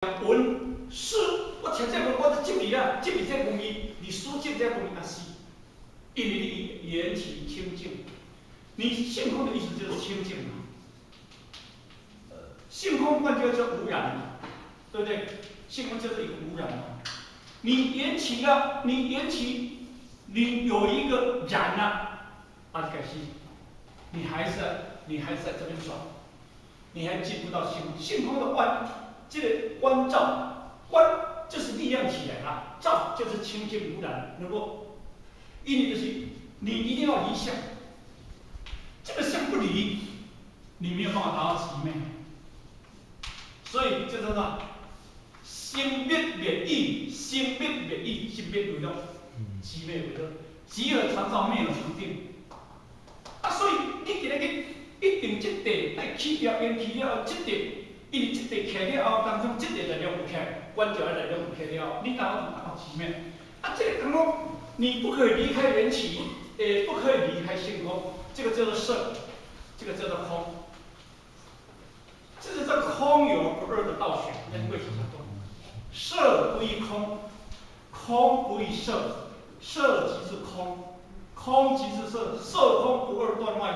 聞思，我聽這個我就執著啦，執著這個文字，你思執這個文字也是，因為你緣起清淨，你性空的意思就是清淨嘛。性空那就叫無染嘛，對不對？性空就是一個無染嘛。你緣起了，你緣起，你有一個染了，啊，可惜，你還是在這邊轉，你還進不到性空。性空的觀，這個觀照，觀就是力量起來了，照就是清淨無染，能夠，因為就是你一定要離相，這個相不離，你沒有辦法達到寂滅。所以就叫做生滅滅已，生滅滅已，是滅為樂，寂滅為樂，寂而常照，滅而常定。啊，所以你今日去一定這塊愛去掉緣起了後，這塊因為這塊起了後，當中這塊力量有起來，觀照的力量有起了後，你才有達到寂滅。啊，這個講講，你不可以離開緣起，也不可以離開性空，這個叫做色，這個叫做空。這是這空有不二的道學，咱過去才講。色不異空，空不異色，色即是空，空即是色，色空不二斷外。